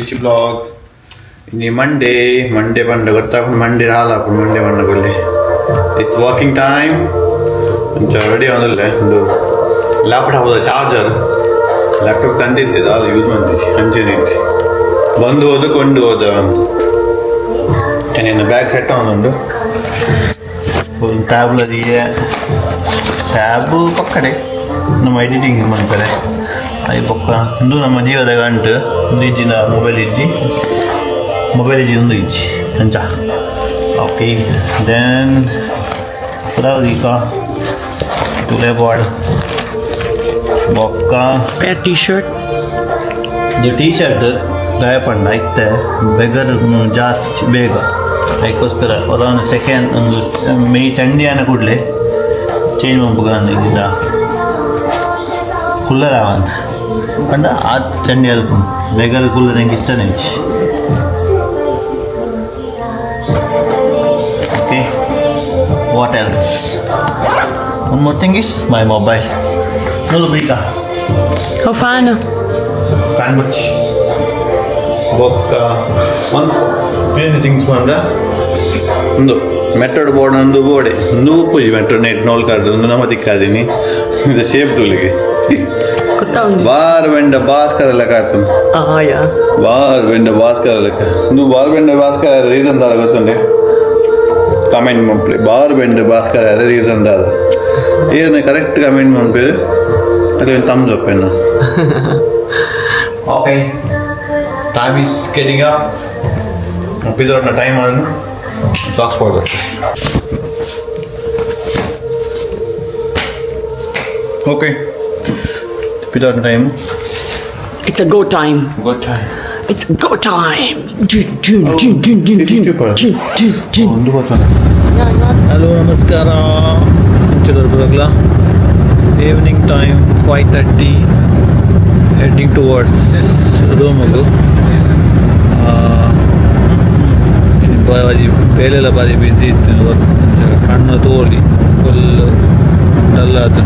Richie blog. ಇನಿ Monday Monday ಪಂಡ ಗೊತ್ತಾಪುಂಡು Monday ಹಾಲಾಪುಂಡು Monday ಪಂಡ ಕೊಲ್ಲಿ it's walking time. ಒಂಚ ರೆಡಿ ಆವೊಂದುಲ್ಲೆ. ಉಂದು ಲ್ಯಾಪ್ಟಾಪ್ ಚಾರ್ಜರ್, ಲ್ಯಾಪ್ಟಾಪ್ ಕಂದಿತ್ತೆ, ದಾಲ ಯೂಸ್ ಮಂತಿಜಿ, ಅಂಚೆನೆ ಇತ್ತೆ ಬಂದು ಹೋದ ಕೊಂಡು ಹೋದ ಅಂಚನೆ ಬ್ಯಾಗ್ ಸೆಟ್ ಆವೊಂದುಂಡು. ಒಂದು ಟ್ಯಾಬ್ಲದಿಗೆ ಟ್ಯಾಬ್ ಪಕ್ಕಡೆ ನಮ್ಮ ಎಡಿಟಿಂಗ್ ಮನ್ಪರೆ ಅಯಿ ಬೊಕ್ಕ ಉಂದು ನಮ್ಮ ಜೀವದ ಗಂಟು. ಉಂದು ಇಜ್ಜಿನ ಮೊಬೈಲ್ ಇಜ್ಜಿ, ಮೊಬೈಲ್ ಇಜ್ಜಿ, ಉಂದು ಇಜ್ಜಿ ಅಂಚ. ಓಕೆ, then ಪುರ ತುಲೆ ಬೋರ್ಡ್ ಬೊಕ್ಕ Pair t-shirt. ಇದು ಟೀ ಶರ್ಟ್ ದಾಯ ಪಂಡ ಇತ್ತೆ ಬೆಗರ್ ಜಾಸ್ತಿ ಬೇಗ, ಅದಕ್ಕೋಸ್ಕರ ಒಂದು ಸೆಕೆಂಡ್ ಒಂದು ಮೇ ಚಂಡಿಯಾನ ಕೂಡಲೇ ಚೇಂಜ್ ಮನ್ಪುಗ ಇದ್ದ ಕುಲ್ಲರ್ ಅಂತ ಪಂಡ ಆ ಚಂಡಿ ಅಲ್ಪ ಬೆಗರ್ ಕುಲ್ಲರ್ ನಂಗೆ ಇಷ್ಟನೇ. Okay, what else? One more thing is my mobile. ನೋಡು ಬೇಕಾ? Oh, fan. Fan ಬಚ್ಚಿ ಬೊಕ್ಕ ಒಂದು ಮೇನ್ ಥಿಂಗ್ಸ್ ಬಂದ ಒಂದು ಮೆಟ್ರೋಡ್ ಬೋರ್ಡ್, ಒಂದು ಬೋರ್ಡೆ ಒಂದು ಉಪ್ಪುಜಿ ಮೆಟ್ರೋ ನೆಟ್ ನೋಲ್ ಕಾರ್ಡ್ ಒಂದು ನಮ್ಮ ತಿಕ್ಕಾದೀನಿ. ಇದು ಶೇಪ್ ತೂಲಿಗೆ. ಗೊತ್ತಾ ಒಂದು. ಬಾರ್ ಬೆಂಡ ಭಾಸ್ಕರ್ ಲೆಕ್ಕ ಆತು. Ah, yeah. ಬಾರ್ ಬೆಂಡ ಭಾಸ್ಕರ್ ಲೆಕ್ಕ. ಒಂದು ಬಾರ್ ಬೆಂಡ ಭಾಸ್ಕರ್ ರೀಸನ್ ದಾದ ಗೊತ್ತುಂಡೆ? ಕಮೆಂಟ್ ಮನ್ಪುಲೆ. ಬಾರ್ ಬೆಂಡ ಭಾಸ್ಕರ್ ರೀಸನ್ ದಾದ ಏನ ಕರೆಕ್ಟ್ ಕಮೆಂಟ್ ಮನ್ಪೇರು, ಅದೇ ಒಂದು thumbs up ಎನ್ನ. Okay, time is getting up. ಪಿದೋರ್ನ time ಆದ, ಸಾಕ್ಸ್ ಪಾಡ್ಬೇಕು. ಓಕೆ, ಪಿದೋರ್ನ time. It's a go time. Good time. It's go time. Dun, dun, dun, dun, dun, dun, dun, dun, dun. ಒಂದು ಗೊತ್ತ. Yeah, not hello, ನಮಸ್ಕಾರ. ಬರಗ್ಲ evening time 5:30, heading towards ರೂಮಗು. ಬಾರಿ ಬೇಲೆಲ್ಲ ಬಾರಿ busy ಇತ್ತು. ಕಣ್ಣು ತೋಲಿ ಫುಲ್ ಡಲ್ ಆತು.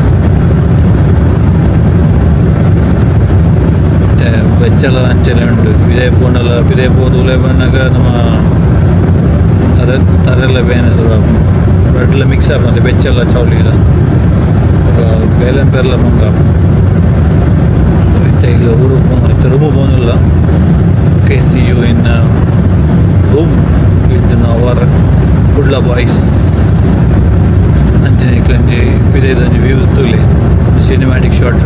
ಮತ್ತೆ ಬೆಚ್ಚಲ ಅಂಚನೆ ಉಂಟು. ಪಿದೈ ಪೋಂಡಲ, ಪಿದೈ ಪೋದು ಉಲೈ ಬನ್ನಾಗ ನಮ್ಮ ತರೆ ತರೆಲ್ಲ ಬೇನೆ ಶುರು ಆಪುಂಡು. ಬ್ಲಡ್ಲ ಮಿಕ್ಸ್ ಆಪುಂಡು ಬೆಚ್ಚೆಲ್ಲ ಚೌಲಿಲ ಬೇಲೆ ಪೆರ್ಲ ಮಂಗ. ಸೊ ಇತ್ತೆ ಇಲ್ಲ ಊರು ಇತ್ತೆ room ಪೋನಿಲ್ಲ. Okay, see you in room with our Kudla boys. ಅಂಚನೆ ಒಂಜಿ ಪಿದೈದೊಂಜಿ ವ್ಯೂಸ್ ತೂಲೆ, ಸಿನಿಮ್ಯಾಟಿಕ್ ಶಾಟ್.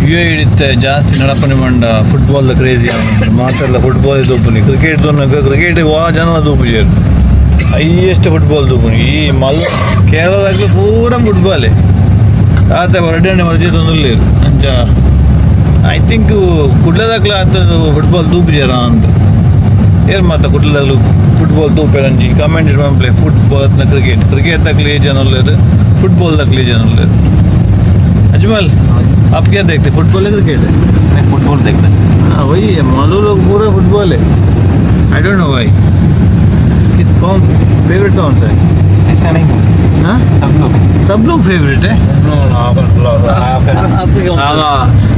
ಯು ಹಿಡಿತೆ ಜಾಸ್ತಿ ನಡಪನೆ ಮಂಡ ಫುಟ್ಬಾಲ್ ಕ್ರೇಜಿ ಮಾತೆಲ್ಲ ಫುಟ್ಬಾಲ್ ತೂಪುನಿ. ಕ್ರಿಕೆಟ್ ತೂನಗ ಕ್ರಿಕೆಟ್ ವಾ ಜನ ತೂಪುಜೆರ್, ಹೈಯೆಸ್ಟ್ ಫುಟ್ಬಾಲ್ ತೂಪುನಿ. ಈ ಮಲ್ ಕೇರಳದಾಗ್ಲು ಪೂರ ಫುಟ್ಬಾಲೇ. ಆತೆ ಹೊರಡನೆ ಮರ್ಜಿ ತೊಂದುಲ್ಲೇರು. ಅಂಚ I think ಕುಡ್ಲದಾಗ್ಲ ಆತ ಫುಟ್ಬಾಲ್ ತೂಪುಜೆರ ಅಂತ. ಏರ್ ಮಾತ ಕುಡ್ಲದಾಗ್ಲು ಫುಟ್ಬಾಲ್ ತೂಪೆರಂಜಿ ಕಮೆಂಟ್ ಪ್ಲೇ. ಫುಟ್ಬಾಲ್ ಅತ್ನ ಕ್ರಿಕೆಟ್, ಕ್ರಿಕೆಟ್ ತಕ್ಲಿ ಜನ ಉಲ್ಲೇರು, ಫುಟ್ಬಾಲ್ ತಕ್ಲಿ ಜನ ಉಲ್ಲೇರು. अजमल, आप क्या देखते, फुटबॉल है क्रिकेट है? मैं फुटबॉल देखता है। हाँ, वही है, मालूम लोग पूरा फुटबॉल है। I don't know भाई, किस कौन फेवरेट कौन सा है? ऐसा नहीं। हाँ। सब लोग। सब लोग फेवरेट है। No no. आपके कौन सा?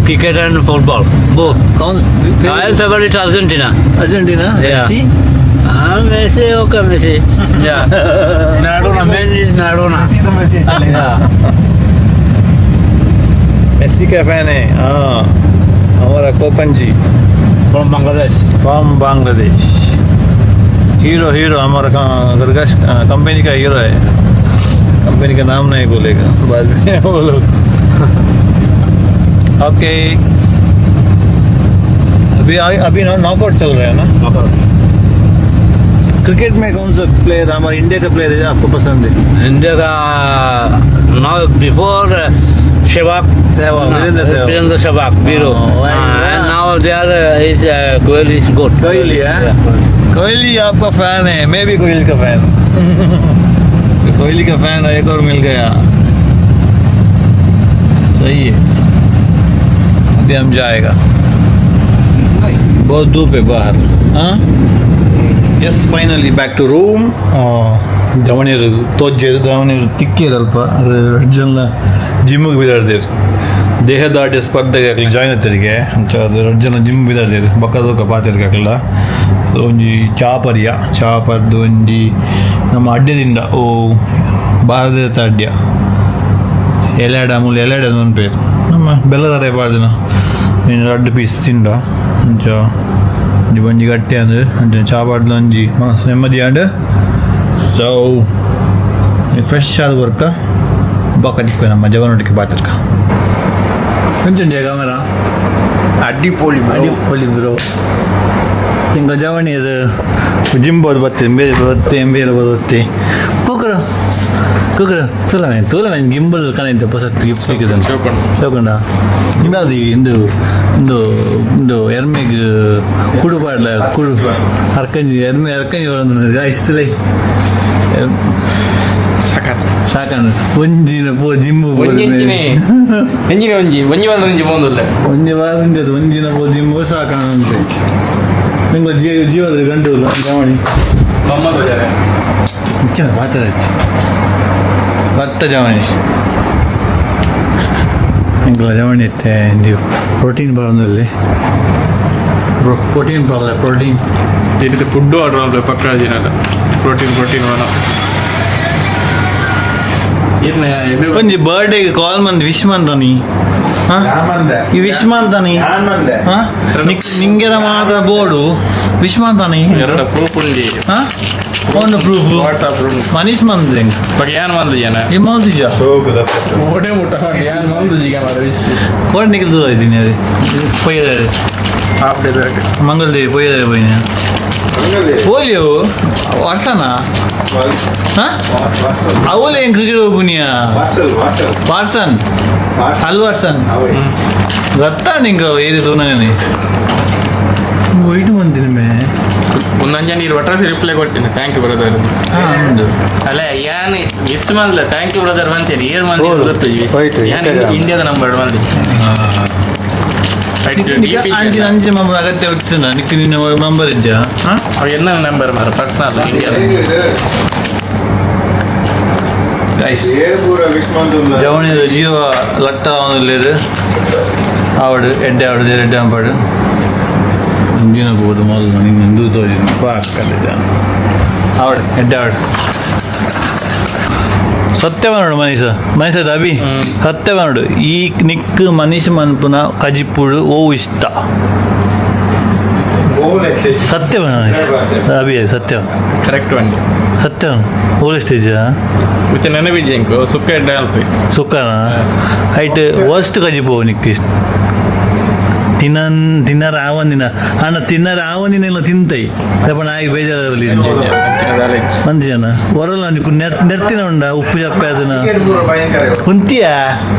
Cricket and football, both. कौन? My favorite Argentina. Argentina. Yeah. Messi. Messi, okay, Messi. Yeah. Maradona, man is Maradona. Yeah. Messi का fan है. हाँ, हमारा कोकन जी. From Bangladesh. From Bangladesh. Hero, hero हमारा. गरगश कंपनी का हीरो है. कंपनी का नाम नहीं बोलेगा, बाद में वो लोग. ओके, अभी अभी नॉकआउट चल रहा है ना? क्रिकेट में कौन सा प्लेयर, हमारे इंडिया का प्लेयर है आपको पसंद है? India का now before Sehwag. Sehwag, Virendra Sehwag. Virendra Sehwag, Viru. Oh, right. And now there is Kohli is good. Kohli है. Yeah. Kohli आपका फैन है. मैं भी कोहली का फैन. कोहली का फैन एक और मिल गया. सही है. अभी हम जाएगा. बहुत धूप है बाहर. हाँ, yes, finally back to room. ಜವಣಿಯರು ತೋಜ್ಜೆರ್, ಜವಣಿಯರು ತಿಕ್ಕಿಯರು. ಅಲ್ಪ ರಡ್ಡ್ ಜನ ಜಿಮ್ಗೆ ಬಿದಾಡ್ದೇರು. ದೇಹದಾಢ್ಯ ಸ್ಪರ್ಧೆಗೆ ಅಕ್ಲು ಜಾಯ್ನ್ ಆತರಿಗೆ. ಅಂಚ ರಡ್ಡ್ ಜನ ಜಿಮ್ ಬಿದಾಡ್ದೇರು. ಬೊಕ್ಕ ದೊಕ್ಕ ಪಾತೆರ್ಗೆ ಅಕ್ಲ. ಒಂಜಿ ಚಾ ಪರಿಯ. ಚಾ ಪರ್ದು ಒಂಜಿ ನಮ್ಮ ಅಡ್ಡದಿಂದ ಓ ಭಾರತದ ಅಡ್ಯ ಎಲೆಡ ಮೂಲ ಎಲೆಡ ಪೇರು ನಮ್ಮ ಬೆಲ್ಲದಾರೆ ಪಾಡ್ದಿನ. ನೀನು ರಡ್ಡ್ ಪೀಸ್ ತಿಂಡ. ಅಂಚ ಒಂಜಿ ಒಂಜಿ ಗಟ್ಟಿ ಅಂದ್ರೆ ಅಂಚ ಚಾ ಪಾಡ್ದು ಒಂಜಿ ಮನಸ್ಸು ನೆಮ್ಮದಿ and. So fresh ಆದ ವರ್ಕ ಬೊಕ್ಕ ತಿಕ್ಕು ನಮ್ಮ ಜವನೊಟ್ಟಿಗೆ ಪಾತಿರ್ಕ. ಎಂಚುಂಡೆ ಕ್ಯಾಮರಾ? ಅಡ್ಡಿಪೊಲಿ. ಅಡಿಪೊಲಿ ಬ್ರೋ. ತಿಂಗಳ ಜವಣಿಯರು ಜಿಮ್ ಬೋರ್ಡ್ ಬತ್ತೆ ಬೇರೆ ಬತ್ತೆ ಬೇರೆ ಬರುತ್ತೆ. ಕುಕ್ಕರ ಕುಕ್ಕರ ತೂಲ ಮೇನ್ ತೂಲ ಮೇನ್ ಗಿಂಬಲ್ ಕನೈತೆ. ಪೊಸತ್ ಗಿಫ್ಟ್ ಸಿಕ್ಕಿದೆ ತಗೊಂಡ. ಇಂದಾದಿ ಇಂದು ಇಂದು ಇಂದು ಎರ್ಮೆಗ್ ಕುಡು ಪಾಡ್ಲ. ಕುಡು ಅರ್ಕಂಜಿ ಎರ್ಮೆ ಅರ್ಕಂಜಿ ಬರೋದು ಇಷ್ಟಲೇ. ಸಾಕಾತ್. ಸಾಕಂಡು. ಒಂಜಿನ ಪೋ ಜಿಮ್. ಒಂಜಿ ಎಂಚಿನೆ ಎಂಜಿನ ಒಂಜಿ ಒಂಜಿ ವಾರ ಒಂಜಿ ಪೋಂದುಲ್ಲೆ. ಒಂಜಿ ವಾರ ಒಂಜಿನ ಪೋ ಜಿಮ್ ಸಾಕಂತೆ. ನಿಂಗೆ ಜೀವ ಜೀವದ ಗಂಟು ಜವಣಿ. ಬೊಮ್ಮದ. ಇಚ್ಛೆ ಮಾತಾಡ ಭತ್ತ ಜವಣಿ. ಎಂಕಲ ಜವಣಿ ಇತ್ತೆ ನೀವು ಪ್ರೋಟೀನ್ ಬರೋದಲ್ಲಿ ಪ್ರೋಟೀನ್ ಬರಲ್ಲ ಪ್ರೋಟೀನ್. ಈ ರೀತಿ ಫುಡ್ ಆರ್ಡರ್ ಮಾಡ್ಬೇಕು ಪಕ್ಕ ದಿನದ ಪ್ರೋಟೀನ್ ಪ್ರೋಟೀನ್ വേണം. ಒಂಜಿ ಬರ್ಡೇಗೆ ಕಾಲ್ ಮಂದಿ ವಿಶ್ ಮಂತಾನಿ. ಈ ವಿಶ್ ಮಂತಾನಿ. ನಿಂಗೆದ ಮಾತ್ರ ಬೋರ್ಡು ವಿಶ್ ಮಂತಾನಿ. ಎರಡು ಪ್ರೂಫ್ ಉಂಡಿ. ಹಾ, ಒಂದು ಪ್ರೂಫ್. ವಾಟ್ಸಾಪ್. ಮನೀಶ್ ಮಂದಿ. ಬಟ್ ಏನ್ ಮಂದು ಜನ? ಈ ಮಂದಿಜ. ಓಟೆ ಮುಟ್ಟ ಏನ್ ಮಂದು ಜಿಗ ಮಾರ ವಿಶ್. ಕೋಡ್ ನಿಖಿಲ್ ಇದ್ದೀನಿ ಅದೇ ಪೊಯ್ಯದಾರೆ. Half day back. Mangaladevi ಪೊಯ್ಯದಾರೆ ಪೋಯಿನ ಪೋಲಿಯೋ ವರ್ಷನ. ಹಾ, ಅವಲೇ ಏನು ಕ್ರಿಕೆಟ್ ಹೋಗುನಿಯಾ? ವಾಟ್ಸನ್ ಅಲ್ ವಾಟ್ಸನ್ ಗೊತ್ತಾ ನಿಂಗೆ? ಏರಿ ತೂನಗನೆ ವೈಟ್ ಮಂದಿನ ಮೇ. ಒಂದೊಂದು ನೀರು ಒಟ್ರಾಸಿ ರಿಪ್ಲೈ ಕೊಡ್ತೀನಿ, thank you brother. ಹಾಂ, ಉಂಡು. ಅಲ್ಲ, ಯಾನ್ ಮಿಸ್ ಮಾಡಲ್ಲ. Thank you brother ಬಂತೇನೆ. ಏರ್ ಮಂದಿ ಗೊತ್ತು. ಯಾನ್ ಇಂಡಿಯಾದ ನಂಬರ್ ಬಂದಿ. ಅಂಚಿನ ಅಂಚೆ ನಂಬರ್ ಅಗತ್ಯ ಇರ್ತದ ನಿಕ್? ನಿನ್ನ ನಂಬರ್ ಇಜ್ಜಾ? ಹಾಂ. ಅವ್ ಎನ್ನ ನಂಬರ್ ಮಾರ ಪರ್ಸನಲ್ ಇಂಡಿಯಾದ. ಗೈಸ್, ಜವಣಿದ ಜೀವ ಲಟ್ಟ ಅವನಲ್ಲಿ ಆವಡು ಎಡ್ಡೆ ಆವಡು ಎಡ್ಡೆ ಅಂಪಾಡು. ಇಂಜಿನ ಬೋದು ಮೊದಲು ನಿನ್ನ ತೋಜಿ ಪಾಕಲ್ಲಿ ಆವಡು ಎಡ್ಡೆ ಆವಡು. ಸತ್ಯ ನೋಡು ಮನೀಷ, ಮನೀಷ ಅಭಿ, ಸತ್ಯ ನೋಡು. ಈ ನಿಕ್ ಮನೀಷ್ ಮನ್ಪುನ ಕಜಿಪುಡು ಓ ಇಷ್ಟ? ಸತ್ಯ ಮನೀಷ್ ಅಭಿ, ಸತ್ಯ. ಕರೆಕ್ಟ್ ಬಂಡಿ. ಸತ್ಯ ಓಲ್ ಇಷ್ಟ? ಮತ್ತೆ ನೆನಪಿದ್ದೆ ಇಂಕು ಸುಕ್ಕ ಎಡ್ಡೆ ಅಲ್ಪಿ. ಸುಕ್ಕನ ಹೈಟ್ ವರ್ಸ್ಟ್ ಕಜಿಪು ನಿಕ್ ಇಷ್ಟ? ತಿನ್ನನ್ ತಿನ್ನರ ಆವಂದಿನ ಅಣ್ಣ, ತಿನ್ನರ ಆವಂದಿನ ಇಲ್ಲ ತಿಂತೈ ದಪ್ಪ ನಾಯಿ ಬೇಜಾರಲ್ಲಿ. ಒಂದು ಜನ ಹೊರಲ್ಲ ನಿಕ್ಕು ನೆರ್ ನೆರ್ತಿನ ಉಂಡ ಉಪ್ಪು ಚಪ್ಪೆ ಅದನ್ನ ಉಂತಿಯ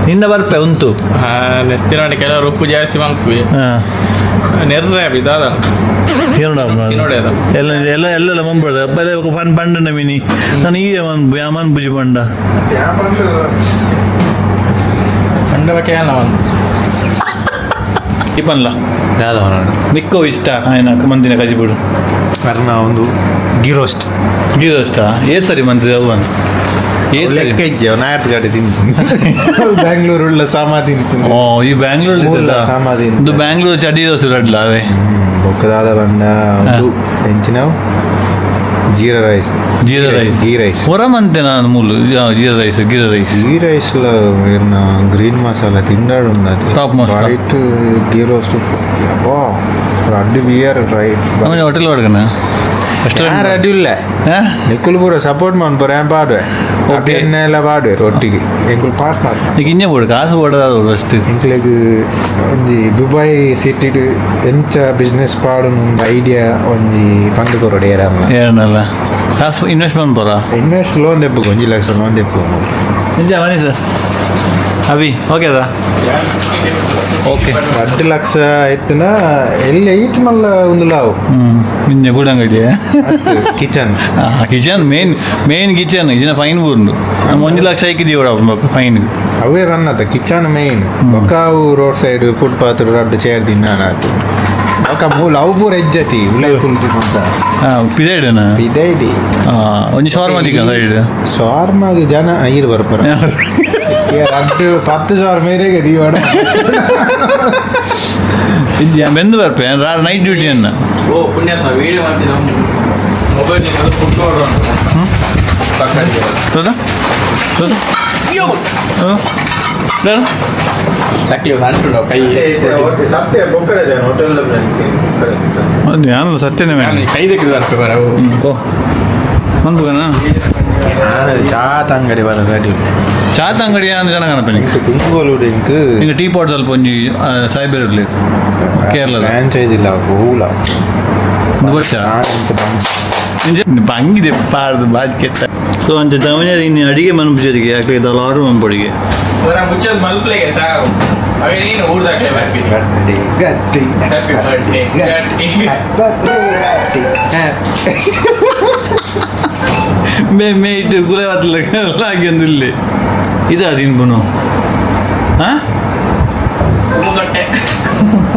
ನಿನ್ನ ಬರ್ಪೆ ಉಂಟು. ನೆತ್ತಿನ ಕೆಲವರು ಉಪ್ಪು ಜಾಸ್ತಿ ಮನ್ಪು. ಹಾಂ. ನೆರ್ರೆ ಇದಾದ. ಏನೋಡ. ತಿನ್ನೋಡೆ ಅದು. ಎಲ್ಲ ಎಲ್ಲ ಎಲ್ಲ ಮಂಬಡ ಬಲೆ ಪನ್ ಪಂಡ ಮಿನಿ ನಾನು ಈ ಮನ್ ಮನ್ ಬುಜಿ ಪಂಡ. ಪಂಡ ಬಗ್ಗೆ ಏನ ಮನ್ಪು. ಈ ಪನ್ಲ ನಿಕ್ಕೋ ಇಷ್ಟ ಆಯ್ನ ಮಂದಿನ ಕಜಿಪುಡು? ಕರ್ನ ಒಂದು ಗೀ ರೋಸ್ಟ್. ಗೀ ರೋಸ್ಟಾ? ಏ ಸರಿ ಮಂತ್ರಿ ಅವು. ಲೆಕ್ಕ ಇಜ್ಜೆ ನಾಯತ್ ಗಾಡಿ ತಿಂತೀನಿ ಬ್ಯಾಂಗ್ಳೂರ್ ಉಳ್ಳ ಸಾಮಾ ತಿಂತೀನಿ. ಓ, ಈ ಬ್ಯಾಂಗ್ಳೂರ್. ಮೂಲ ಸಾಮಾದಿ. ಇದು ಬ್ಯಾಂಗ್ಳೂರ್ ಚಡ್ಡಿ ದೋಸೆ ರಡ್ಲ ಅವೇ. ಬೊಕ್ಕದಾದ ಬಣ್ಣ ಉಂದು ಎಂಚಿನವು jeera rice. Jeera rice. Ghee rice. ಹೊರಮಂತೆ ನಾನು ಮೂಲು jeera rice, ghee rice. Ghee rice green masala ತಿಂಡಾಡು. Top most. White ghee roast ಅಬ್ಬಾ ರಡ್ಡು ಬಿಯರ್ ರೈಟ್. ಹೋಟೆಲ್ ಒಳಗನ. ಯಾರು ರೆಡಿ ಇಲ್ಲ. ನಿಕ್ಕುಲ್ ಪೂರ ಸಪೋರ್ಟ್ ಮನ್ಪುರ ಏನ್ ಪಾಡುವೆ. Okay. ಎಲ್ಲ ಪಾಡುವೆ ಒಟ್ಟಿಗೆ ಎಂಕುಲ್ ಪಾರ್ಟ್ನರ್. ಇಂಜೆ ಬೋಡು ಕಾಸು ಬೋಡದಾದ ಫಸ್ಟ್. ಎಂಕ್ಲೆಗ್ ಒಂಜಿ ದುಬೈ ಸಿಟಿಡ್ ಎಂಚ ಬಿಸ್ನೆಸ್ ಪಾಡುನ ಒಂದು ಐಡಿಯಾ ಒಂಜಿ ಪಂದ್ ಕೊರೊಡು ಏರಲ್ಲ. ಏನಲ್ಲ ಕಾಸು ಇನ್ವೆಸ್ಟ್ಮೆಂಟ್ ಪೋರ. ಇನ್ವೆಸ್ಟ್ ಲೋನ್ ದೆಪ್ಪು, 1 ಲಕ್ಷ ಲೋನ್ ದೆಪ್ಪು. ಇಂಜೆ ಮನಿ ಸರ್ ಅಭಿ ಓಕೆದಾ ಓಕೆ. 2 ಲಕ್ಷ ಎತ್ತುನ ಎಲ್ಲಿ ಐತ್ ಮಲ್ಲ ಒಂದು ಲಾವು. ಹ್ಞೂ ಇಂಜೆ ಗೂಡಂಗಡಿ. Kitchen. Kitchen main main kitchen ಇಜಿನ fine ಊರುಂಡು ನಮ್ಮ 1 ಲಕ್ಷ ಐಕಿದೀವಿ ಫೈನ್. ಅವೇ ಬನ್ನತ ಕಿಚನ್ ಮೇನ್ ಬೊಕ ಅವು road side foot path ರಡ್ಡು chair ತಿನ್ನಾನಾತು ಬೊಕ ಮೂಲ ಅವು ಪೂರ ಎಜ್ಜತಿ ಉಲೈ ಕುಲ್ತಿ ಮಂತ. ಹಾಂ ಪಿದೇಡನ. ಇದೇಡಿ. ಒಂಜಿ ಶಾರ್ಮಾ ಚಿಕನ್ ಸೈಡ್. ಶಾರ್ಮಾಗ್ ಜನ ಐರು ಬರ್ಪರ ರಡ್ಡು 10 ಸಾವಿರ ಮೇರೆಗೆ ದೀವಾಡ. ಇಂಜೆ ಬೆಂದು ಬರ್ಪೆ ನೈಟ್ ಡ್ಯೂಟಿ ಅನ್ನ. ಓ ಪುಣ್ಯಾತ್ಮ ವಿಡಿಯೋ ಮಾಡ್ತೀನಿ mobile food order ಪಕ್ಕಡಿಗೆ. ಹೌದಾ ಹೌದಾ ತಟ್ಟಿ ಒಂದು ಅಂಟುಂಡು ಕೈ. ಸತ್ಯ ಬೊಕ್ಕಡೆ ಹೋಟೆಲ್. ನಾನು ಸತ್ಯನೇ ಮೇಡಮ್. ಕೈ ದಕ್ಕಿದ ಬರ್ಪೆ ಬರ. ಓ ಮನ್ಪುಗನ. ಚಾ ತಂಗಡಿ ಬರ ರೆಡಿ. ಚಾತ ಅಂಗಡಿ ಜನ ಕನಪನಿ. ಕುಂಕುಗೋಲು ಇಂಕ್. ಈಗ ಟೀ ಪಾಟ್ ಸ್ವಲ್ಪ ಒಂಜಿ ಸಾಯ್ಬೇರ್ ಇರ್ಲಿ ಕೇರಳದ. ಫ್ರಾಂಚೈಸ್ ಇಲ್ಲ ಹೂಲ. ಗೊತ್ತಾ? ಬಂಗಿದೆ ಪಾರ್ದು ಬಾಜ್ ಕೆಟ್ಟ ಸೊ ಅಂಚ ಜವನ ಇನ್ನು ಅಡಿಗೆ ಮನ್ಪುಜರಿಗೆ ಯಾಕೆ ಇದೆಲ್ಲ ಆರ್ಡರ್ ಮನ್ಪೊಡಿಗೆ. ಮುಚ್ಚದ ಮಲ್ಪ್ಲೆಗೆ ಸಾವು ಅವೇ ನೀನು ಊರ್ದಾಕ್ಲೆ ಬರ್ತೀನಿ. ಗಟ್ಟಿ ಹ್ಯಾಪಿ ಬರ್ಡೇ ಗಟ್ಟಿ. ಮೇ ಮೇ ಇಟ್ಟು ಗುಲೆ ಲಾಗಿ ಇಲ್ಲಿ ಇದು ಅದಿನ್ ಬುನು ಹಾಂ ಕಟ್ಟೆ.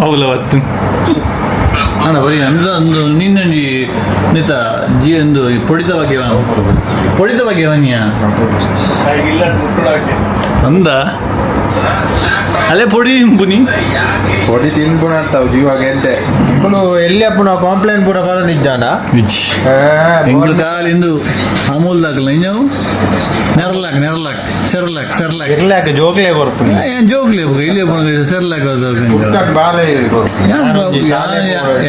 ಅವಲ ಬತ್ತು ಅಣ್ಣ ಬರೀ ಅಂದ ಒಂದು ನಿನ್ನೊಂಜಿ ನಿತ ಜಿ ಒಂದು ಪೊಡಿತ ಬಗ್ಗೆ ಪೊಡಿತ ಬಗ್ಗೆ ವನ್ಯ. ಇಲ್ಲ ಮುಟ್ಟುಡಾಕೆ. ಅಂದ ಅಲ್ಲೇ ಪೊಡಿ ಇಂಪುನಿ. పొడి తినుకున్నట్టు ಜೀವ ಗೆಡ್ಡೆ ఇప్పుడు ಎಲ್ಲಿ ಅಪ್ಪು ನಾವು ಕಾಂಪ್ಲೇಂಟ್ ಪೂರ ಬರ ನಿಜ್ಜಾನ. ಎಂಗ್ಲು ಕಾಲಿಂದು Amul ದಾಖಲ ಇಂಜವು Nerolac Nerolac Cerelac Cerelac. ಇರ್ಲಾಕ ಜೋಕ್ಲೆ ಕೊರ್ಪು. ಏನ್ ಜೋಕ್ಲೆ ಇಲ್ಲೇ ಸೆರ್ಲಾಕ್. ಪುಟ್ಟಕ್ ಬಾಲೆ ಕೊರ್ಪು.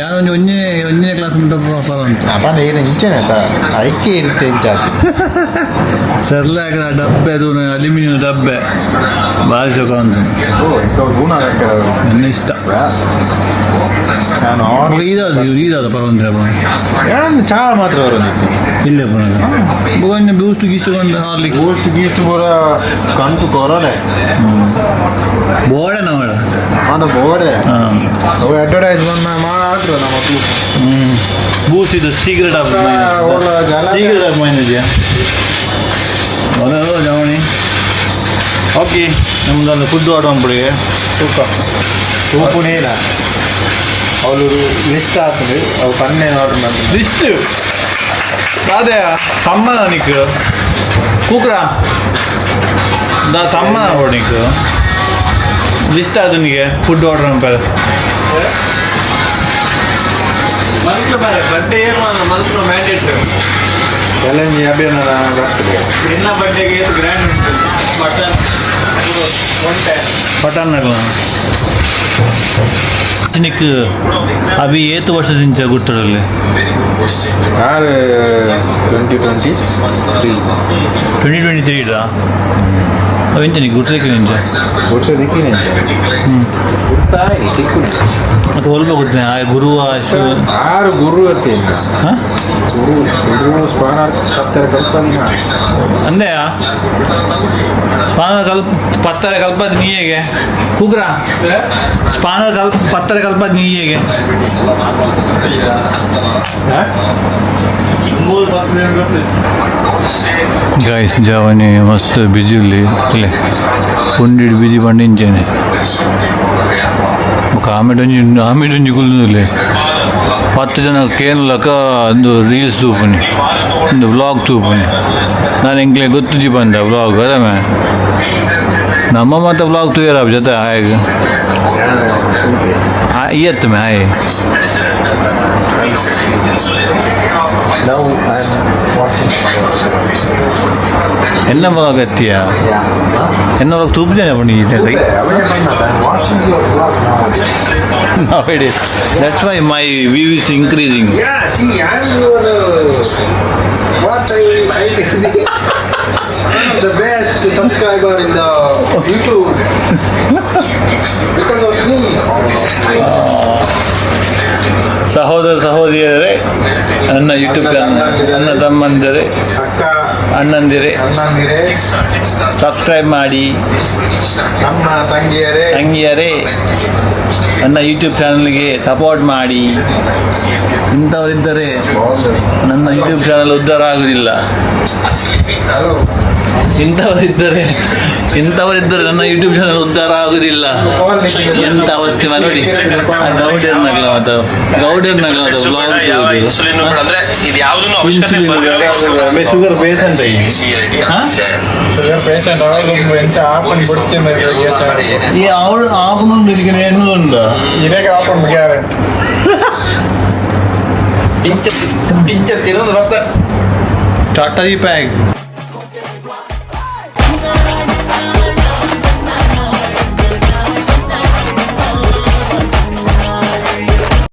ಯಾರೊಂಜಿ ಒಂಜನೇ ಒಂಜನೇ ಕ್ಲಾಸ್ ಮುಟ್ಟ ಉಂಟು. ಅಪ್ಪನ ಏನು ಇಂಚೆನೆ ಐಕೆ ಇರುತ್ತೆ ಇಂಚಾತಿ. ಸೆರ್ಲಾಕ್ ಡಬ್ಬೆ ಅದು ಅಲ್ಯೂಮಿನಿಯಂ ಡಬ್ಬೆ ಭಾರಿ ಶೋಕ ಉಂಟು. ಓ ಇಂಥ ಗುಣ. ನನ್ನ ಇಷ್ಟ. ನಾನು ಇದಾದ ಇದಾದ ಪರವಂದ್ರೆ. ಏನು ಚಹಾ ಮಾತ್ರ ಬರೋದು. ಇಲ್ಲೇ ಪುನಃ ಒಂಜಿ ಬೂಸ್ಟ್ ಗೀಸ್ಟ್ ಕೊಂಡು ಹಾರ್ಲಿಕ್ಸ್. ಬೂಸ್ಟ್ ಗೀಸ್ಟ್ ಪೂರ ಕಂತು ಕೊರೋಡೆ. ಬೋಡೆ ನಮ್ಮ. ಅವನ ಬೋಡೆ. ಹಾಂ. ಅವು ಅಡ್ವರ್ಟೈಸ್ ಬಂದ ಮಾತ್ರ ನಮ್ಮ ಹ್ಮ್ ಬೂಸ್ಟ್ ಇದು secret of secret of ಮೈನಜಿಯಾ ಜವಣಿ. Okay ನಮ್ದೊಂದು food order ಮಾಡ್ಬಿಡಿ. ತೂಕ ತೂಪುನೇನ ಅವಳು ಲಿಸ್ಟ್ ಆಗ್ತದೆ ಅವು ಪನ್ನೆ ಆರ್ಡರ್ ಮಾಡ್ತೀನಿ. ಲಿಸ್ಟ್ ಅದೇ ತಮ್ಮನ ನಿಕ್ ಕೂಕ್ರ ದಾ ತಮ್ಮನ ನಿಕ್ ಲಿಸ್ಟ್ ಅದು ನಿಗೆ ಫುಡ್ ಆರ್ಡರ್ ಅಂತಾರೆ. ಮಲ್ಪು ಬರ್ಡೇ ಏನು ಮಲ್ಪು ಮ್ಯಾಂಡೇಟ್ರಿ. ಚಾಲೆಂಜ್ ಅಭಿಯಾನ ಬರ್ತದೆ. ನಿನ್ನ ಬರ್ಡೇಗೆ ಗ್ರ್ಯಾಂಡ್ ಉಂಟು ಮಟನ್ ಒಂಟೆ. ಪಟಾನ್ ನಿಕ್ ಅಭಿ ಏತು ವರ್ಷದಿಂದ ಗುಟ್ಟರಲ್ಲಿ? ಆರು 2023. 2023 ಇಡ ಅವೆಂಚ ನಿಕ್ ಗುಟ್ಟಕ್ಕೆ ಎಂಚ? ಗುರ್ಸ ದಿಕ್ಕಿನ ಗುರ್ತಾಯಿ ದಿಕ್ಕು. ಮತ್ತು ಹೊಲ್ಪ ಗುಟ್ಟನೆ ಆ ಗುರು ಆ ಶಿವ. ಆರು ಗುರು ಅತ್ತೇನು. ಹಾಂ. ಗುರು ಗುರು ಸ್ಪಾನ ಸತ್ತರ ಕಲ್ಪನೆ. ಅಂದೆಯಾ ಸ್ಪಾನ ಕಲ್ಪ ಪತ್ತರ ಕಲ್ಪದ ನೀ ಹೇಗೆ ಕೂಕ್ರ ಸ್ಪಾನ ಕಲ್ಪ ಪತ್ತರ ಕಲ್ಪದ ನೀ ಹೇಗೆ ಗಾಯ್ಸ್ ಜವನಿ ಮಸ್ತ್ ಬಿಜಿ ಉಲ್ಲಿ ಇಲ್ಲೇ ಪುಂಡಿಡ್ ಬಿಜಿ ಬಂಡಿಂಚೇನೆ ಬೊಕ ಆಮೇಡೊಂಜಿ ಆಮೇಡೊಂಜಿ ಕುಲ್ಲುಂದುಲ್ಲೆ 10 ಜನ ಕೇನ್ಲಕ ಒಂದು ರೀಲ್ಸ್ ತೂಪುನಿ. ಒಂದು ವ್ಲಾಗ್ ತೂಪುನಿ ನಾನು ಎಂಕ್ಲೆ ಗೊತ್ತುಜಿ ಬಂದ ವ್ಲಾಗ್ ಅದಮೆ ನಮ್ಮ ಮಾತ ವ್ಲಾಗ್ ತೂಯರ ಜೊತೆ ಹಾಗೆ ಇಯತ್ತು ಮೇ ಹಾಯ್. Now I'm watching. ಎನ್ನ ವ್ಲಾಗ್ ಅತ್ತಿಯಾ? Yeah. ಎನ್ನ ವ್ಲಾಗ್ ತೂಪುಜಾನೆ ಪಣಿ. I'm watching your vlog nowadays. Nowadays. That's why my view is increasing. Yeah, see, I'm your what I see. I'm the best subscriber in the YouTube because of me. ಸಹೋದರ ಸಹೋದರಿಯರೇ, ನನ್ನ YouTube channel, ನನ್ನ ತಮ್ಮಂದಿರೇ, ಅಕ್ಕ ಅಣ್ಣಂದಿರೇ, ಅಣ್ಣಂದಿರೇ, subscribe ಮಾಡಿ. ನಮ್ಮ ತಂಗಿಯರೇ, ತಂಗಿಯರೇ, ನನ್ನ YouTube ಚಾನಲ್ಗೆ support ಮಾಡಿ. ಇಂಥವರಿದ್ದರೆ ನನ್ನ ಯೂಟ್ಯೂಬ್ ಚಾನಲ್ ಉದ್ಧಾರ ಆಗುವುದಿಲ್ಲ. ಹಲೋ. ಇಂಥವರಿದ್ದರೆ ನನ್ನ ಯೂಟ್ಯೂಬ್ ಚಾನಲ್ ಉದ್ಧಾರ ಆಗುವುದಿಲ್ಲ. ಎಂತ ಅವಸ್ಥೆ ನೋಡಿ. ಗೌಡರ್ ನಗಲ ಮತ್ತು ಗೌಡರ್ ನಗಲ ಯಾವ ಇನ್ಸುಲಿನ್ ಅಂದ್ರೆ ಇದು ಯಾವ್ದನ್ನು ಅವಶ್ಯಕತೆ. Sugar patient. ಶುಗರ್ ಪೇಷಂಟ್ ಅವರು ಎಂಚ ಆಪನ್ ಬಿಡ್ತೀನಿ. ಈ ಅವಳು ಆಪುಂಡು ಎನ್ನುವುದುಂಡ. ಇದೇ ಆಪನ್ ಗ್ಯಾರಂಟಿ. ಇಂಚ ತಿನ್ನೋದು ಬರ್ತಾ ಟಾಟಾ ಪ್ಯಾಕ್.